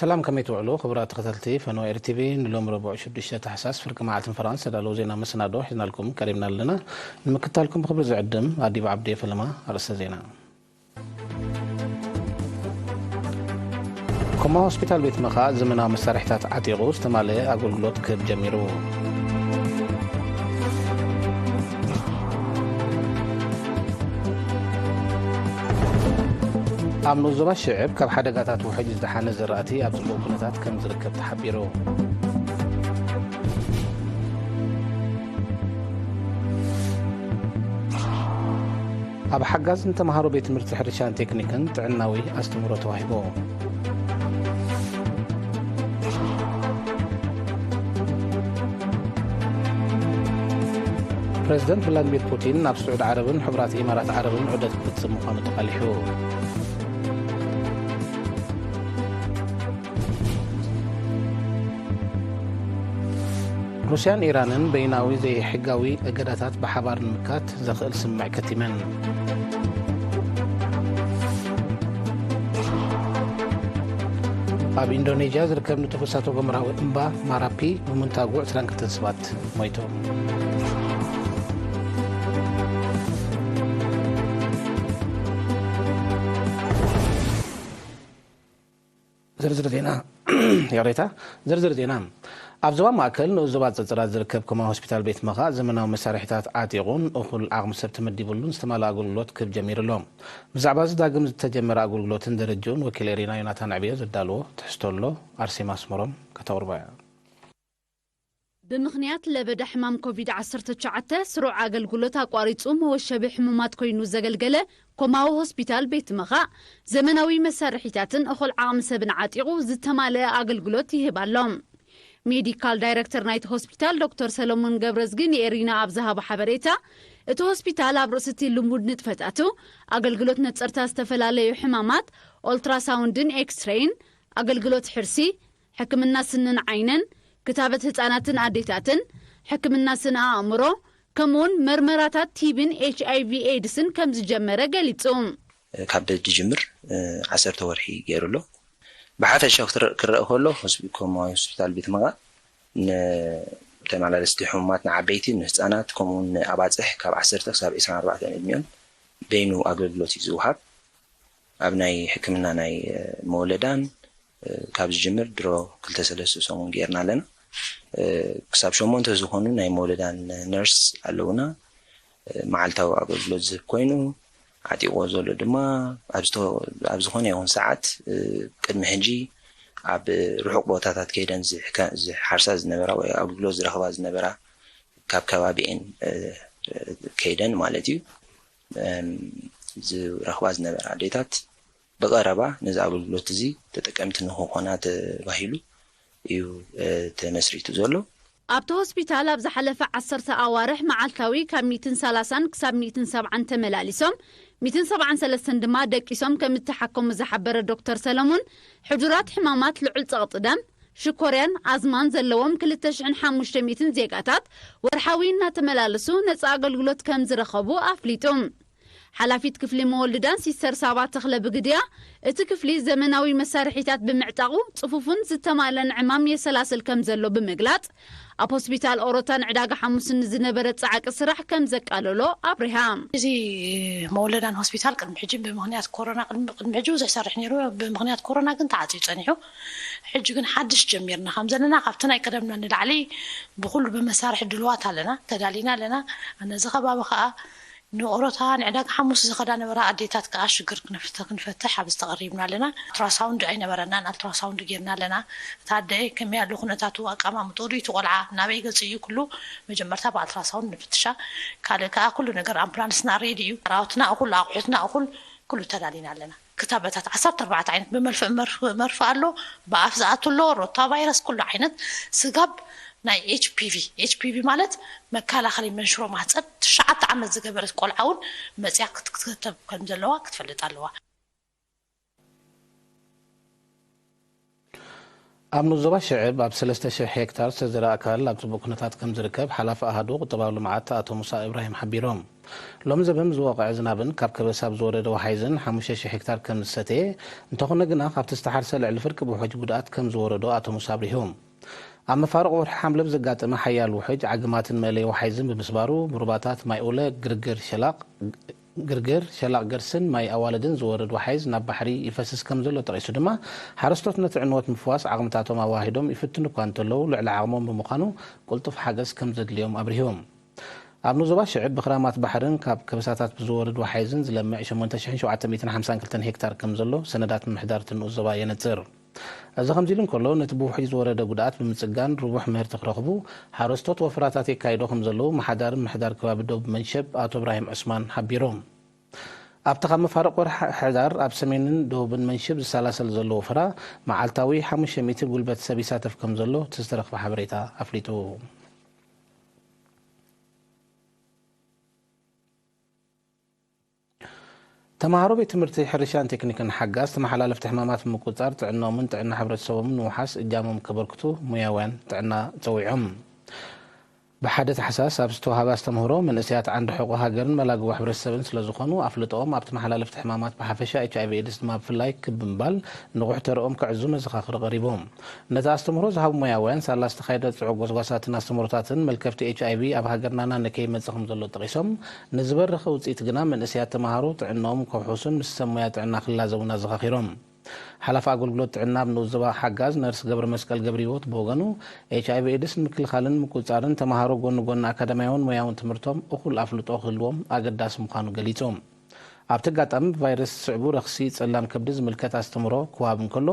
ሰላም፣ ከመይ ትውዕሉ ክቡራት ተኸታተልቲ ፈነወ ኤር ቲቪ? ንሎም ረቡዕ ሽዱሽተ ታሕሳስ ፍርቂ መዓልቲ ፈረቓን ዝተዳለዉ ዜና መሰናዶ ሒዝናልኩም ቀሪብና ኣለና። ንምክትታልኩም ብኽብሪ ዝዕድም ኣዲብ ዓብዴ። ፈለማ ኣርእስተ ዜና። ኮማ ሆስፒታል ቤት መኻእ ዘመናዊ መሳርሒታት ዓጢቑ ዝተማልአ ኣገልግሎት ክህብ ጀሚሩ። ኣብ ንኡስ ዞባ ሽዕብ ካብ ሓደጋታት ውሕጅ ዝደሓነ ዘራእቲ ኣብ ጽቡቕ ኩነታት ከም ዝርከብ ተሓቢሩ። ኣብ ሓጋዝ ንተምሃሮ ቤት ትምህርቲ ሕርሻን ቴክኒክን ጥዕናዊ ኣስተምህሮ ተዋሂቡ። ፕሬዝደንት ቭላድሚር ፑቲን ናብ ስዑድ ዓረብን ሕቡራት ኢማራት ዓረብን ዑደት ክፍጽም ምዃኑ ተቓሊሑ። ሩስያን ኢራንን በይናዊ ዘይሕጋዊ እገዳታት ብሓባር ንምካት ዘኽእል ስምምዕ ከቲመን። ኣብ ኢንዶኔዥያ ዝርከብ ንጡፍ እሳተ ጎመራዊ እምባ ማራፒ ብምንታጉ ዕስራን ክልተን ሰባት ሞይቶም። ዝርዝር ዜና። ይቕሬታ። ዝርዝር ዜና። ኣብ ዞባ ማእከል ንኡስ ዞባ ጸጸራት ዝርከብ ኮማ ሆስፒታል ቤት መኻእ ዘመናዊ መሳርሒታት ዓጢቑን እኹል ዓቕሚ ሰብ ተመዲቡሉን ዝተማልኣ ኣገልግሎት ክህብ ጀሚሩ ኣሎ። ብዛዕባ እዚ ዳግም ዝተጀመረ ኣገልግሎትን ደረጅኡን ወኪል ኤሪና ዮናታን ዕብዮ ዘዳለዎ ትሕዝቶ ኣሎ። ኣርሴማ ኣስመሮም ከተቕርቦ እያ። ብምኽንያት ለበዳ ሕማም ኮቪድ ዓሰርተ ትሽዓተ ስሩዕ ኣገልግሎት ኣቋሪጹ መወሸቢ ሕሙማት ኮይኑ ዘገልገለ ኮማዊ ሆስፒታል ቤት መኻእ ዘመናዊ መሳርሒታትን እኹል ዓቕሚ ሰብን ዓጢቑ ዝተማልአ ኣገልግሎት ይህብ ኣሎ። ሜዲካል ዳይረክተር ናይቲ ሆስፒታል ዶክተር ሰለሞን ገብረዝጊ ንኤሪና ኣብ ዝሃቦ ሓበሬታ፣ እቲ ሆስፒታል ኣብ ርእሲ እቲ ልሙድ ንጥፈታቱ ኣገልግሎት ነጸርታ ዝተፈላለዩ ሕማማት ኦልትራሳውንድን ኤክስሬይን፣ ኣገልግሎት ሕርሲ፣ ሕክምና ስንን ዓይንን፣ ክታበት ህጻናትን ኣዴታትን፣ ሕክምና ስነ ኣእምሮ፣ ከምኡውን መርመራታት ቲቢን ኤች ኣይ ቪ ኤድስን ከም ዝጀመረ ገሊጹ። ካብ ደጅ ጅምር ዓሰርተ ወርሒ ገይሩ ኣሎ። ብሓፈሻ ክትረ- ክረአ ከሎ ሆስፒ- ኮማዊ ሆስፒታል ቤት መቓ ንተመላለስቲ ሕሙማት፣ ንዓበይቲ፣ ንህፃናት፣ ከምኡውን ንኣባፅሕ ካብ ዓሰርተ ክሳብ ዕስራን ኣርባዕተን ዕድሚኦም በይኑ ኣገልግሎት እዩ ዝወሃብ። ኣብ ናይ ሕክምና ናይ መወለዳን ካብ ዝጅምር ድሮ ክልተ ሰለስተ ሰሙን ገይርና ኣለና። ክሳብ ሸሞንተ ዝኾኑ ናይ መወለዳን ነርስ ኣለውና። መዓልታዊ ኣገልግሎት ዝህብ ኮይኑ፣ ዓጢቕዎ ዘሎ ድማ ኣብ ዝተ- ኣብ ዝኾነ ይኹን ሰዓት ቅድሚ ሕጂ ኣብ ርሑቕ ቦታታት ከይደን ዝሕከ- ዝሓርሳ ዝነበራ ወይ ኣገልግሎት ዝረኽባ ዝነበራ ካብ ከባቢኤን ከይደን ማለት እዩ ዝረኽባ ዝነበራ ኣዴታት ብቐረባ ነዚ ኣገልግሎት እዚ ተጠቀምቲ ንክኾና ተባሂሉ እዩ ተመስሪቱ ዘሎ። ኣብቲ ሆስፒታል ኣብ ዝሓለፈ ዓሰርተ ኣዋርሕ መዓልታዊ ካብ ሚእትን ሰላሳን ክሳብ ሚእትን ሰብዓን ተመላሊሶም፣ ሚእትን ሰብዓን ሰለስተን ድማ ደቂሶም ከም እተሓከሙ ዝሓበረ ዶክተር ሰለሙን፣ ሕዱራት ሕማማት ልዑል ጸቕጢ ደም፣ ሽኮርያን ኣዝማን ዘለዎም ክልተ ሽሕን ሓሙሽተ ሚእትን ዜጋታት ወርሓዊ እናተመላለሱ ነጻ ኣገልግሎት ከም ዝረኸቡ ኣፍሊጡ። ሓላፊት ክፍሊ መወልዳን ሲስተር ሳባ ተኽለ ብግድያ፣ እቲ ክፍሊ ዘመናዊ መሳርሒታት ብምዕጣቑ ጽፉፍን ዝተማልአን ዕማም የሰላስል ከም ዘሎ ብምግላጽ፣ ኣብ ሆስፒታል ኦሮታ ንዕዳጋ ሓሙስ ንዝነበረ ጻዕቂ ስራሕ ከም ዘቃለሎ ኣብሪሃ። እዚ መወለዳን ሆስፒታል ቅድሚ ሕጂ ብምኽንያት ኮሮና፣ ቅድሚ ቅድሚ ሕጂ ብዙሕ ይሰርሕ ነይሩ። ብምኽንያት ኮሮና ግን ተዓጽዩ ጸኒሑ። ሕጂ ግን ሓድሽ ጀሚርና ከም ዘለና፣ ካብቲ ናይ ቀደምና ንላዕሊ ብኹሉ ብመሳርሒ ድልዋት ኣለና፣ ተዳሊና ኣለና። ነዚ ከባቢ ከኣ ንኦሮታ ንዕዳጋ ሓሙስ ዝኸዳ ነበራ ኣዴታት ከኣ ሽግር ክንፍተ- ክንፈትሕ ኣብዚ ተቐሪብና ኣለና። ኣልትራሳውንድ ኣይነበረናን፣ ኣልትራሳውንድ ጌርና ኣለና። እታ ኣደ ከመይ ኣሎ ኩነታቱ፣ ኣቀማምጥኡ፣ ርእይቱ ቆልዓ ናበይ ገጹ እዩ፣ ኩሉ መጀመርታ ብኣልትራሳውንድ ንፍትሻ። ካልእ ከኣ ኩሉ ነገር ኣምቡላንስና ሬዲ እዩ። ራውትና እኹል፣ ኣቑሑትና እኹል፣ ኩሉ ተዳሊና ኣለና። ክታበታት ዓሰርተ ኣርባዕተ ዓይነት ብመልፍእ መርፍ- መርፍእ ኣሎ፣ ብኣፍ ዝኣቱ ኣሎ፣ ሮታ ቫይረስ፣ ኩሉ ዓይነት ስጋብ ናይ ኤች ፒ ቪ፣ ኤች ፒ ቪ ማለት መከላኸሊ መንሽሮ ማህፀን ትሽዓተ ዓመት ዝገበረት ቆልዓ እውን መፅያ ክትከተብ ከም ዘለዋ ክትፈልጥ ኣለዋ። ኣብ ንኡስ ዞባ ሽዕብ ኣብ ሰለስተ ሽሕ ሄክታር ዝተዘርኣ ኣካል ኣብ ጽቡቕ ኩነታት ከም ዝርከብ ሓላፊ ኣሃዱ ቁጠባዊ ልምዓት ኣቶ ሙሳ ኢብራሂም ሓቢሮም። ሎም ዘበን ዝወቕዐ ዝናብን ካብ ከበሳ ብዝወረደ ወሓይዝን ሓሙሽተ ሽሕ ሄክታር ከም ዝሰተየ፣ እንተኾነ ግና ካብቲ ዝተሓርሰ ልዕሊ ፍርቂ ብውሕጅ ጉድኣት ከም ዝወረዶ ኣቶ ሙሳ ኣብሪሁ። ኣብ መፋርቕ ወርሒ ሓምለ ብዘጋጠመ ሓያል ውሕጅ ዓግማትን መእለይ ወሓይዝን ብምስባሩ ብሩባታት ማይ ኡለ፣ ግርግር ሸላቕ፣ ግርግር ሸላቕ ገርስን ማይ ኣዋልድን ዝወርድ ወሓይዝ ናብ ባሕሪ ይፈስስ ከም ዘሎ ጠቒሱ ድማ፣ ሓረስቶት ነቲ ዕንወት ምፍዋስ ዓቕምታቶም ኣዋሂዶም ይፍትኑ እኳ እንተለዉ ልዕሊ ዓቕሞም ብምዃኑ ቅልጡፍ ሓገዝ ከም ዘድልዮም ኣብሪሁ። ኣብ ንዞባ ሽዕብ ብኽራማት ባሕርን ካብ ከበሳታት ብዝወርድ ወሓይዝን ዝለምዕ ሸሞንተ ሽሕን ሸውዓተ ሚእትን ሓምሳን ክልተን ሄክታር ከም ዘሎ ሰነዳት ምምሕዳር እቲ ንኡስ ዞባ የነጽር። እዚ ከምዚ ኢሉ እንከሎ፣ ነቲ ብውሕጅ ዝወረደ ጉድኣት ብምጽጋን ርቡሕ ምህርቲ ክረኽቡ ሓረስቶት ወፈራታት የካይዶ ከም ዘለዉ ምሓዳር ምምሕዳር ከባቢ ዶብ መንሸብ ኣቶ እብራሂም ዑስማን ሓቢሩ። ኣብቲ ካብ መፋርቕ ወርሒ ሕዳር ኣብ ሰሜንን ደቡብን መንሽብ ዝሰላሰል ዘሎ ወፈራ፣ መዓልታዊ ሓሙሽተ ሚእቲ ጉልበት ሰብ ይሳተፍ ከም ዘሎ እቲ ዝተረኽበ ሓበሬታ ኣፍሊጡ። ተምሃሮ ቤት ትምህርቲ ሕርሻን ቴክኒክን ሓጋዝ ተመሓላለፍቲ ሕማማት ብምቁፅፃር ጥዕናኦምን ጥዕና ሕብረተሰቦምን ንምውሓስ እጃሞም ከበርክቱ ሙያውያን ጥዕና ፀዊዖም። ብሓደ ታሕሳስ ኣብ ዝተወሃበ ኣስተምህሮ፣ መንእሰያት ዓንዲ ሕቖ ሃገርን መላግቦ ሕብረተሰብን ስለዝኾኑ፣ ኣፍልጦኦም ኣብ ተመሓላለፍቲ ሕማማት ብሓፈሻ ኤች ኣይ ቪ ኤድስ ድማ ብፍላይ ክብ ብምባል ንቑሕ ተርኦም ክዕዙ መዘኻኽሪ ቀሪቡ። ነቲ ኣስተምህሮ ዝሃቡ ሞያውያን፣ ሳላ ዝተኻየደ ጽዑቕ ጎስጓሳትን ኣስተምህሮታትን፣ መልከፍቲ ኤች ኣይ ቪ ኣብ ሃገርና እናነከየ ይመጽእ ከም ዘሎ ጠቒሶም፣ ንዝበረኸ ውጽኢት ግና መንእሰያት ተምሃሮ ጥዕናኦም ከውሕሱን ምስ ሰብ ሞያ ጥዕና ክላዘቡን ኣዘኻኺሮም። ሓላፊ ኣገልግሎት ጥዕና ኣብ ንኡስ ዞባ ሓጋዝ ነርስ ገብረመስቀል ገብረህይወት ብወገኑ፣ ኤች ኣይ ቪ ኤድስ ንምክልኻልን ምቁጽጻርን ተምሃሮ ጎኒ ጎኒ ኣካዳሚያውን ሞያውን ትምህርቶም እኹል ኣፍልጦ ክህልዎም ኣገዳሲ ምዃኑ ገሊጹ። ኣብቲ ኣጋጣሚ፣ ብቫይረስ ዝስዕቡ ረኽሲ ጸላም ከብዲ ዝምልከት ኣስተምህሮ ክወሃብ እንከሎ፣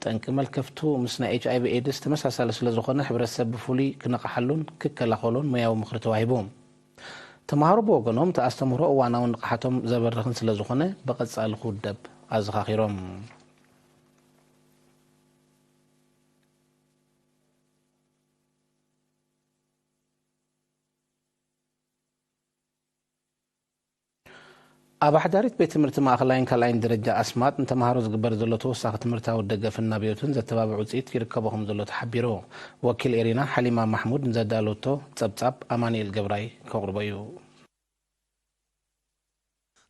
ጠንቂ መልከፍቱ ምስ ናይ ኤች ኣይ ቪ ኤድስ ተመሳሳሊ ስለ ዝኾነ፣ ሕብረተሰብ ብፍሉይ ክነቕሓሉን ክከላኸሎን ሞያዊ ምኽሪ ተዋሂቡ። ተምሃሮ ብወገኖም፣ እቲ ኣስተምህሮ እዋናውን ንቕሓቶም ዘበርኽን ስለ ዝኾነ፣ ብቐጻሊ ክውደብ ኣዘኻኺሮም። ኣብ ኣሕዳሪት ቤት ትምህርቲ ማእኸላይን ካልኣይን ደረጃ ኣስማጥ ንተምሃሮ ዝግበር ዘሎ ተወሳኺ ትምህርታዊ ደገፍን ናብዮትን ዘተባብዕ ውፅኢት ይርከቦ ከም ዘሎ ተሓቢሩ። ወኪል ኤሪና ሓሊማ ማሕሙድ ንዘዳለወቶ ጸብጻብ ኣማኑኤል ገብራይ ከቕርቦ እዩ።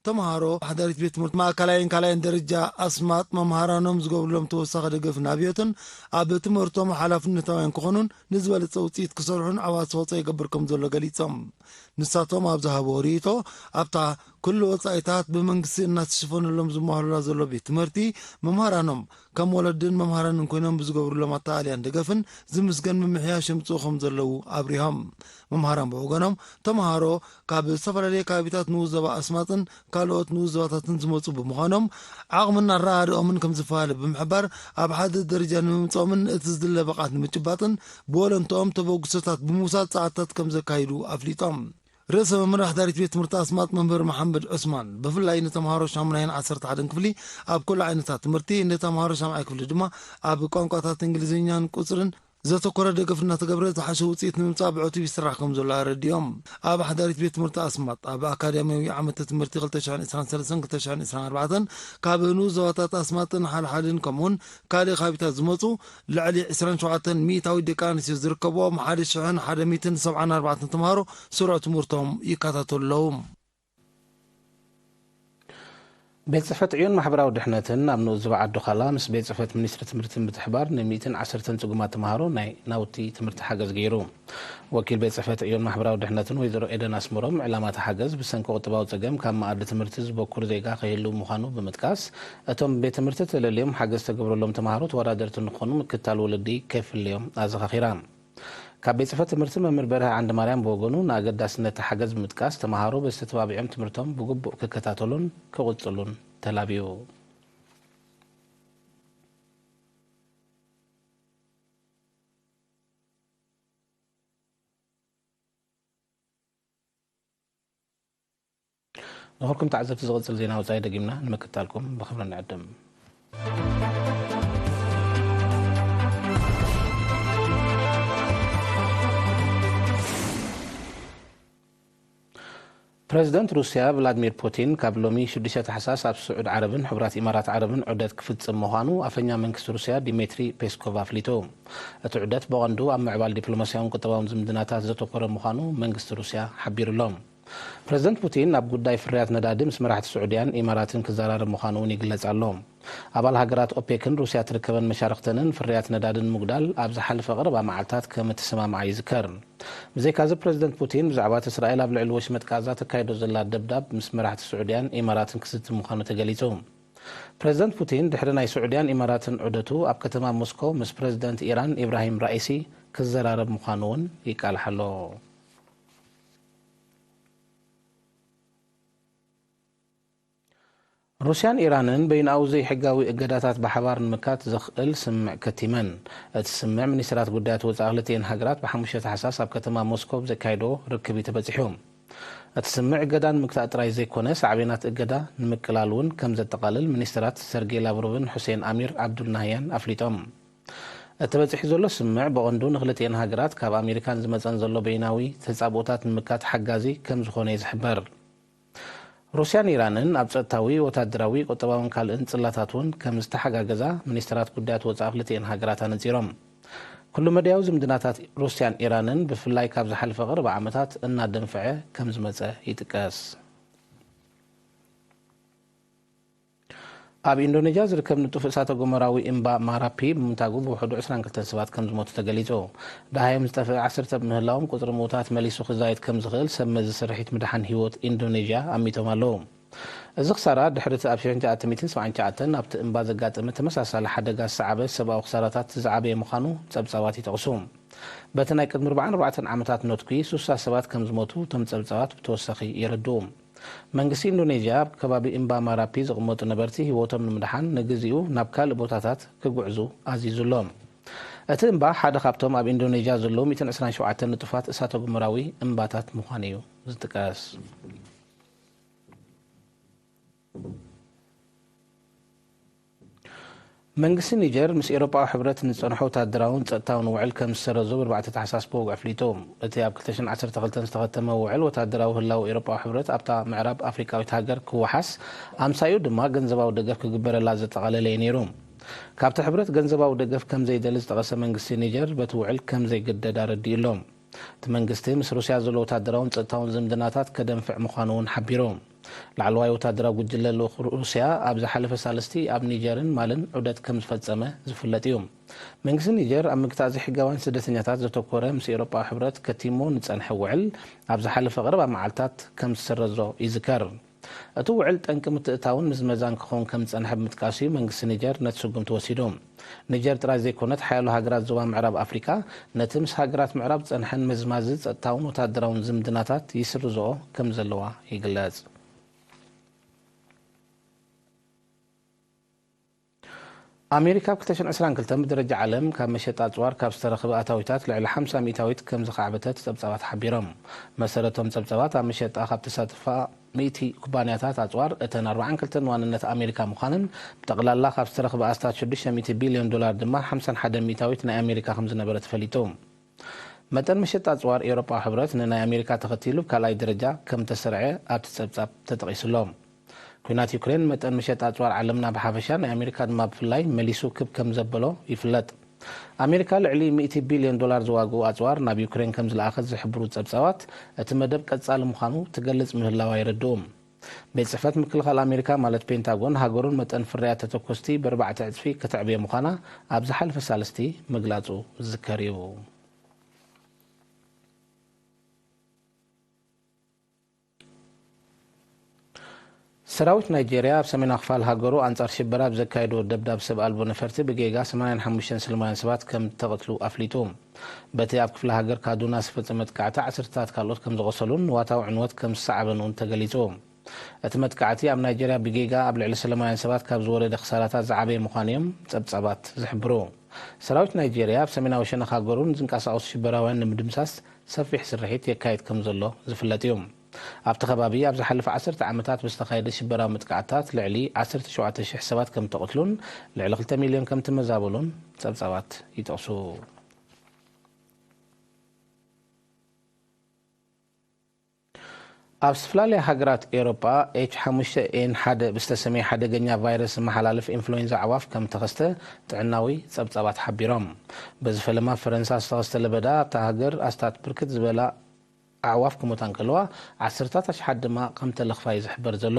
ተምሃሮ ኣሕዳሪት ቤት ትምህርቲ ማእከላይን ካልኣይን ደረጃ ኣስማጥ መምሃራኖም ዝገብሩሎም ተወሳኺ ደገፍን ኣብዮትን ኣብ ትምህርቶም ሓላፍነታውያን ክኾኑን ንዝበለጸ ውጽኢት ክሰርሑን ዓቢ ኣስተዋጽኦ ይገብር ከም ዘሎ ገሊጾም። ንሳቶም ኣብ ዝሃብዎ ርእይቶ፣ ኣብታ ኩሉ ወጻኢታት ብመንግስቲ እናተሸፈነሎም ዝመሃሩላ ዘሎ ቤት ትምህርቲ መምሃራኖም ከም ወለድን መምሃራንን ኮይኖም ብዝገብሩሎም ኣተኣልያን ደገፍን ዝምስገን ምምሕያሽ የምጽኡ ከም ዘለዉ ኣብሪሆም። መምሃራን ብወገኖም፣ ተምሃሮ ካብ ዝተፈላለየ ከባቢታት ንኡስ ዞባ ኣስማጥን ካልኦት ንኡስ ዞባታትን ዝመጹ ብምዃኖም፣ ዓቕምን ኣረኣእድኦምን ከም ዝፈላለ ብምሕባር፣ ኣብ ሓደ ደረጃ ንምምጽኦምን እቲ ዝድለ ብቕዓት ንምጭባጥን ብወለንትኦም ተበግሶታት ብምውሳድ ጸዓታት ከም ዘካይዱ ኣፍሊጦም። ርእሰ መምህር ኣሕዳሪት ቤት ትምህርቲ ኣስማጥ መምህር መሓመድ ዑስማን፣ ብፍላይ ንተምሃሮ ሻሙናይን ዓሰርተ ሓደን ክፍሊ ኣብ ኩሉ ዓይነታት ትምህርቲ፣ ንተምሃሮ ሻምዓይ ክፍሊ ድማ ኣብ ቋንቋታት እንግሊዝኛን ቁጽርን ዘተኮረ ደገፍ እናተገብረ ዝሓሸ ውፅኢት ንምምፃእ ብዕቱብ ይስራሕ ከም ዘሎ ኣረዲኦም። ኣብ ሓዳሪት ቤት ትምህርቲ ኣስማጥ ኣብ ኣካዳሚያዊ ዓመተ ትምህርቲ ክልተ ሽሕን ዕስራን ሰለስተን ክልተ ሽሕን ዕስራን ኣርባዕተን ካብ ንኡስ ዞባታት ኣስማጥን ሓልሓልን ከምኡውን ካልእ ከባቢታት ዝመፁ ልዕሊ ዕስራን ሸውዓተን ሚእታዊት ደቂ ኣንስትዮ ዝርከብዎም ሓደ ሽሕን ሓደ ሚእትን ሰብዓን ኣርባዕተን ተምሃሮ ስሩዕ ትምህርቶም ይከታተሉ ኣለዉ። ቤት ጽሕፈት ዕዮን ማሕበራዊ ድሕነትን ኣብ ንኡስ ዞባ ዓዲ ዃላ ምስ ቤት ጽሕፈት ሚኒስትሪ ትምህርቲ ብምትሕባር ን ሚእትን ዓሰርተን ጽጉማት ተምሃሮ ናይ ናውቲ ትምህርቲ ሓገዝ ገይሩ። ወኪል ቤት ጽሕፈት ዕዮን ማሕበራዊ ድሕነትን ወይዘሮ ኤደን ኣስመሮም፣ ዕላማ እቲ ሓገዝ ብሰንኪ ቁጠባዊ ጸገም ካብ መኣዲ ትምህርቲ ዝበኩር ዜጋ ከይህልው ምዃኑ ብምጥቃስ፣ እቶም ቤት ትምህርቲ ተለልዮም ሓገዝ ዝተገብረሎም ተምሃሮ ተወዳደርቲ ንክኾኑ ምክትታል ወለዲ ከይፍለዮም ኣዘኻኺራ። ካብ ቤት ጽሕፈት ትምህርቲ መምህር በርሀ ዓንደማርያም ብወገኑ፣ ንኣገዳስነት እቲ ሓገዝ ብምጥቃስ፣ ተምሃሮ በዚ ተተባቢዖም ትምህርቶም ብግቡእ ክከታተሉን ክቕጽሉን ተላብዩ። ንኹልኩም ተዓዘብቲ፣ ዝቕጽል ዜና ወጻኢ ደጊምና ንምክትታልኩም ብኽብሪ ንዕድም። ፕረዚደንት ሩስያ ቭላድሚር ፑቲን፣ ካብ ሎሚ ሽዱሽተ ታሕሳስ ኣብ ስዑድ ዓረብን ሕቡራት ኢማራት ዓረብን ዑደት ክፍጽም ምዃኑ ኣፈኛ መንግስቲ ሩስያ ዲሜትሪ ፔስኮቭ ኣፍሊጡ። እቲ ዑደት ብቐንዱ ኣብ ምዕባል ዲፕሎማስያውን ቁጠባውን ዝምድናታት ዘተኮረ ምዃኑ መንግስቲ ሩስያ ሓቢሩ ኣሎ። ፕረዚደንት ፑቲን ኣብ ጉዳይ ፍርያት ነዳዲ ምስ መራሕቲ ስዑድያን ኢማራትን ክዘራረብ ምዃኑ እውን ይግለጽ ኣሎ። ኣባል ሃገራት ኦፔክን ሩስያ ትርከበን መሻርኽተንን ፍርያት ነዳዲ ንምጉዳል ኣብ ዝሓለፈ ቀረባ መዓልታት ከም እተሰማምዓ ይዝከር። ብዘይካዚ ፕረዚደንት ፑቲን ብዛዕባ እቲ እስራኤል ኣብ ልዕሊ ወሽመጥ ጋዛ ተካይዶ ዘላ ደብዳብ ምስ መራሕቲ ስዑድያን ኢማራትን ክዝቲ ምዃኑ ተገሊጹ። ፕረዚደንት ፑቲን ድሕሪ ናይ ስዑድያን ኢማራትን ዑደቱ ኣብ ከተማ ሞስኮ ምስ ፕረዚደንት ኢራን ኢብራሂም ራኢሲ ክዘራረብ ምዃኑ እውን ይቃልሕ ኣሎ። ሩስያን ኢራንን በይንኣዊ ዘይሕጋዊ እገዳታት ብሓባር ንምካት ዘኽእል ስምምዕ ከቲመን። እቲ ስምምዕ ሚኒስትራት ጉዳያት ወጻኢ ክልቲኤን ሃገራት ብሓሙሽተ ታሕሳስ ኣብ ከተማ ሞስኮ ብዘካየዶ ርክብ እዩ ተበጺሑ። እቲ ስምምዕ እገዳ ንምግታእ ጥራይ ዘይኮነ ሳዕቤናት እገዳ ንምቅላል እውን ከም ዘጠቓልል ሚኒስትራት ሰርጌይ ላቭሮቭን ሑሴን ኣሚር ዓብዱልናህያን ኣፍሊጦም። እቲ በጺሑ ዘሎ ስምምዕ ብቐንዱ ንክልቲኤን ሃገራት ካብ ኣሜሪካን ዝመጸን ዘሎ በይናዊ ተጻብኦታት ንምካት ሓጋዚ ከም ዝኾነ እዩ ዝሕበር። ሩስያን ኢራንን ኣብ ጸጥታዊ፣ ወታደራዊ፣ ቁጠባውን ካልእን ጽላታት እውን ከም ዝተሓጋገዛ ሚኒስትራት ጉዳያት ወጻኢ ክልቲኤን ሃገራት ኣነጺሮም። ኩሉ መዳያዊ ዝምድናታት ሩስያን ኢራንን ብፍላይ ካብ ዝሓለፈ ቀረባ ዓመታት እናደንፍዐ ከም ዝመጸ ይጥቀስ። ኣብ ኢንዶኔዥያ ዝርከብ ንጡፍ እሳተ ጎመራዊ እምባ ማራፒ ብምንታጉ ብውሕዱ ዕስራን ክልተን ሰባት ከም ዝሞቱ ተገሊጹ። ደሃዮም ዝጠፍአ ዓሰርተ ብምህላዎም ቁጽሪ ምዉታት መሊሱ ክዛየድ ከም ዝኽእል ሰብ መዚ ስርሒት ምድሓን ህይወት ኢንዶኔዥያ ኣሚቶም ኣለዉ። እዚ ክሳራ ድሕሪ እቲ ኣብ ሸሕን ትሽዓተ ሚእትን ሰብዓን ትሽዓተን ኣብቲ እምባ ዘጋጠመ ተመሳሳሊ ሓደጋ ዝሰዓበ ሰብኣዊ ክሳራታት ዝዓበየ ምዃኑ ጸብጻባት ይጠቕሱ። በቲ ናይ ቅድሚ ኣርባዓን ኣርባዕተን ዓመታት ኖትኲ ሱሳ ሰባት ከም ዝሞቱ እቶም ጸብጻባት ብተወሳኺ የረድኡ። መንግስቲ ኢንዶኔዥያ ኣብ ከባቢ እምባ ማራፒ ዝቕመጡ ነበርቲ ህይወቶም ንምድሓን ንግዚኡ ናብ ካልእ ቦታታት ክጉዕዙ ኣዚዙ ኣሎ። እቲ እምባ ሓደ ካብቶም ኣብ ኢንዶኔዥያ ዘለዉ ሚእትን ዕስራን ሸውዓተን ንጡፋት እሳተ ጎመራዊ እምባታት ምዃኑ እዩ ዝጥቀስ። መንግስቲ ኒጀር ምስ ኤውሮጳዊ ሕብረት ንዝጸንሖ ወታደራውን ጸጥታውን ውዕል ከም ዝሰረዞ ብኣርባዕተ ታሕሳስ ብወግዒ ኣፍሊጡ። እቲ ኣብ ክልተ ሽሕን ዓሰርተ ክልተን ዝተኸተመ ውዕል ወታደራዊ ህላወ ኤውሮጳዊ ሕብረት ኣብታ ምዕራብ ኣፍሪቃዊት ሃገር ክወሓስ፣ ኣምሳዩ ድማ ገንዘባዊ ደገፍ ክግበረላ ዘጠቓለለ እዩ ነይሩ። ካብቲ ሕብረት ገንዘባዊ ደገፍ ከም ዘይደሊ ዝጠቐሰ መንግስቲ ኒጀር በቲ ውዕል ከም ዘይግደድ ኣረዲኡ ኣሎ። እቲ መንግስቲ ምስ ሩስያ ዘሎ ወታደራውን ጸጥታውን ዝምድናታት ከደንፍዕ ምዃኑ እውን ሓቢሩ። ላዕለዋይ ወታደራዊ ጉጅለ ልኡኽ ሩስያ ኣብ ዝሓለፈ ሳልስቲ ኣብ ኒጀርን ማልን ዑደት ከም ዝፈጸመ ዝፍለጥ እዩ። መንግስቲ ኒጀር ኣብ ምግታእ ዘይሕጋውያን ስደተኛታት ዘተኮረ ምስ ኤውሮጳዊ ሕብረት ከቲሞ ንጸንሐ ውዕል ኣብ ዝሓለፈ ቀረባ መዓልታት ከም ዝሰረዞ ይዝከር። እቲ ውዕል ጠንቂ ምትእታውን ምዝመዛን ክኸውን ከም ዝጸንሐ ብምጥቃስ እዩ መንግስቲ ኒጀር ነቲ ስጉምቲ ወሲዱ። ኒጀር ጥራይ ዘይኮነት ሓያሎ ሃገራት ዞባ ምዕራብ ኣፍሪቃ ነቲ ምስ ሃገራት ምዕራብ ዝጸንሐን መዝማዚ ጸጥታውን ወታደራውን ዝምድናታት ይስርዝኦ ከም ዘለዋ ይግለጽ። ኣሜሪካ ኣብ ክልተ ሽሕን ዕስራን ክልተን ብደረጃ ዓለም ካብ መሸጣ ኣጽዋር ካብ ዝተረኽበ ኣታዊታት ልዕሊ ሓምሳ ሚእታዊት ከም ዝኻዕበተት ጸብጻባት ሓቢሮም። መሰረቶም ጸብጻባት ኣብ መሸጣ ካብ ተሳተፋ ሚእቲ ኩባንያታት ኣጽዋር እተን ኣርባዓን ክልተን ዋንነት ኣሜሪካ ምዃነን ብጠቕላላ ካብ ዝተረኽበ ኣስታት ሽዱሽተ ሚእቲ ቢልዮን ዶላር ድማ ሓምሳን ሓደ ሚእታዊት ናይ ኣሜሪካ ከም ዝነበረ ተፈሊጡ። መጠን መሸጣ ኣጽዋር ኤውሮጳዊ ሕብረት ንናይ ኣሜሪካ ተኸቲሉ ካልኣይ ደረጃ ከም ተሰርዐ ኣብቲ ጸብጻብ ተጠቒሱ ኣሎ። ኲናት ዩክሬን መጠን መሸጣ ኣጽዋር ዓለምና ብሓፈሻ ናይ ኣሜሪካ ድማ ብፍላይ መሊሱ ክብ ከም ዘበሎ ይፍለጥ። ኣሜሪካ ልዕሊ ሚእቲ ቢልዮን ዶላር ዝዋግኡ ኣጽዋር ናብ ዩክሬን ከም ዝለኣኸት ዝሕብሩ ጸብጻባት እቲ መደብ ቀጻሊ ምዃኑ ትገልጽ ምህላዋ የረድኡ። ቤት ጽሕፈት ምክልኻል ኣሜሪካ ማለት ፔንታጎን ሃገሩን መጠን ፍርያት ተተኮስቲ ብኣርባዕተ ዕጽፊ ከተዕብዮ ምዃና ኣብ ዝሓለፈ ሳልስቲ ምግላጹ ዝዝከር እዩ። ሰራዊት ናይጄርያ ኣብ ሰሜናዊ ክፋል ሃገሩ ኣንጻር ሽበራ ኣብ ዘካየዶ ደብዳብ ሰብ ኣልቦ ነፈርቲ ብጌጋ ሰማንያን ሓሙሽተን ሰላማውያን ሰባት ከም እተቐትሉ ኣፍሊጡ። በቲ ኣብ ክፍለ ሃገር ካዱና ዝተፈጸመ መጥቃዕቲ ዓሰርተታት ካልኦት ከም ዝቖሰሉን ንዋታዊ ዕንወት ከም ዝሰዓበን እውን ተገሊጹ። እቲ መጥቃዕቲ ኣብ ናይጄርያ ብጌጋ ኣብ ልዕሊ ሰላማውያን ሰባት ካብ ዝወረደ ክሳራታት ዝዓበየ ምዃኑ እዮም ጸብጻባት ዝሕብሩ። ሰራዊት ናይጄርያ ኣብ ሰሜናዊ ሸነኽ ሃገሩ ንዝንቀሳቐሱ ሽበራውያን ንምድምሳስ ሰፊሕ ስርሒት የካይድ ከም ዘሎ ዝፍለጥ እዩ። ኣብቲ ከባቢ ኣብ ዝሓለፈ ዓሰርተ ዓመታት ብዝተኻየደ ሽበራዊ መጥቃዕትታት ልዕሊ ዓሰርተ ሸውዓተ ሽሕ ሰባት ከም እተቐትሉን ልዕሊ ክልተ ሚልዮን ከም እተመዛበሉን ጸብጻባት ይጠቕሱ። ኣብ ዝተፈላለያ ሃገራት ኤውሮጳ ኤች ሓሙሽተ ኤን ሓደ ብዝተሰምየ ሓደገኛ ቫይረስ ዝመሓላለፍ ኢንፍሉዌንዛ ኣዕዋፍ ከም እተኸስተ ጥዕናዊ ጸብጻባት ሓቢሮም። በዚ ፈለማ ኣብ ፈረንሳ ዝተኸስተ ለበዳ ኣብታ ሃገር ኣስታት ብርክት ዝበላ ኣዕዋፍ ክሞታ እንከለዋ፣ ዓሰርታት ኣሽሓት ድማ ከም ተለኽፋ እዩ ዝሕበር ዘሎ።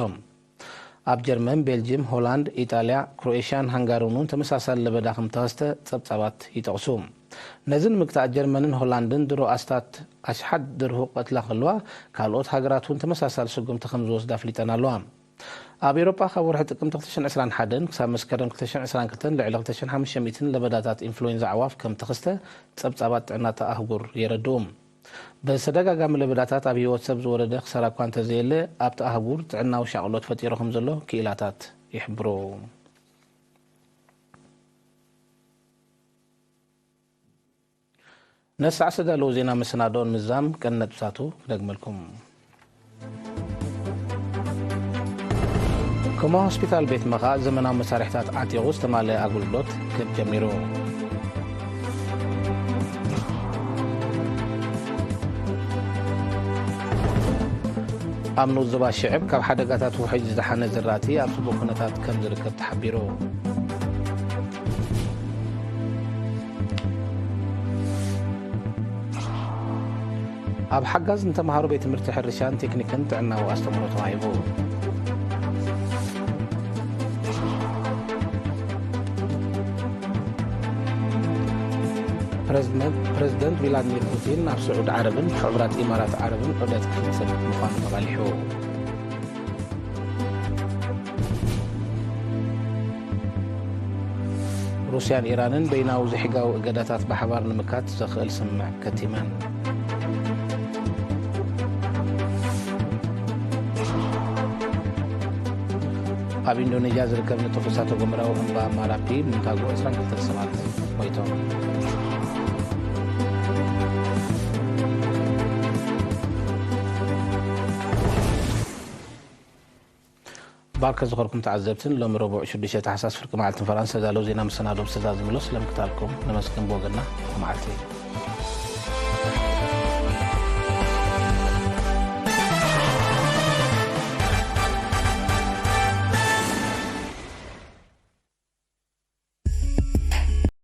ኣብ ጀርመን፣ ቤልጅም፣ ሆላንድ፣ ኢጣልያ፣ ክሮኤሽያን ሃንጋሪን እውን ተመሳሳሊ ለበዳ ከም ተኸስተ ጸብጻባት ይጠቕሱ። ነዚ ንምግታእ፣ ጀርመንን ሆላንድን ድሮ ኣስታት ኣሽሓት ድርሁ ቀትላ ከለዋ፣ ካልኦት ሃገራት እውን ተመሳሳሊ ስጉምቲ ከም ዝወስዳ ኣፍሊጠን ኣለዋ። ኣብ ኤውሮጳ፣ ካብ ወርሒ ጥቅምቲ ክልተ ሽሕን ዕስራን ሓደን ክሳብ መስከረም ክልተ ሽሕን ዕስራን ክልተን፣ ልዕሊ ክልተ ሽሕን ሓሙሽተ ሚእትን ለበዳታት ኢንፍሉዌንዛ ኣዕዋፍ ከም ተኸስተ ጸብጻባት ጥዕና እታ ኣህጉር የረድኡ። ብተደጋጋሚ ለበዳታት ኣብ ህይወት ሰብ ዝወረደ ክሳራ እኳ እንተዘየለ፣ ኣብቲ ኣህጉር ጥዕናዊ ሻቕሎት ፈጢሩ ከም ዘሎ ክኢላታት ይሕብሩ። ነሳዕ ዝተዳለዉ ዜና መሰናድኦን ምዛም ቀንዲ ነጥብታቱ ክደግመልኩም። ኮማ ሆስፒታል ቤት መኻ ዘመናዊ መሳርሕታት ዓጢቑ ዝተማልአ ኣገልግሎት ክህብ ጀሚሩ። ኣብ ንኡስ ዞባ ሽዕብ ካብ ሓደጋታት ውሕጅ ዝደሓነ ዝራእቲ ኣብ ጽቡቕ ኩነታት ከም ዝርከብ ተሓቢሩ። ኣብ ሓጋዝ ንተምሃሮ ቤት ትምህርቲ ሕርሻን ቴክኒክን ጥዕናዊ ኣስተምህሮ ተዋሂቡ። ፕረዚደንት፣ ፕረዚደንት ቪላድሚር ፑቲን ናብ ስዑድ ዓረብን ሕቡራት ኢማራት ዓረብን ዑደት ክፍጽም ምዃኑ ተቓሊሑ። ሩስያን ኢራንን በይናዊ ዘይሕጋዊ እገዳታት ብሓባር ንምካት ዘኽእል ስምምዕ ከቲመን። ኣብ ኢንዶኔዥያ ዝርከብ ንጡፍ እሳተ ጎመራዊ እምባ ማራፒ ብምንታጉ ዕስራን ክልተን ሰባት ሞይቶም። ባርከ ዝኸርኩም ተዓዘብትን፣ ሎሚ ረቡዕ ሽዱሽተ ታሕሳስ ፍርቂ መዓልቲ ንፈረንሳ ዘዳለዉ ዜና መሰናዶ ብዝተዛዘመ ስለምክታልኩም ነመስግን ብወገንና። ብሩኽ መዓልቲ።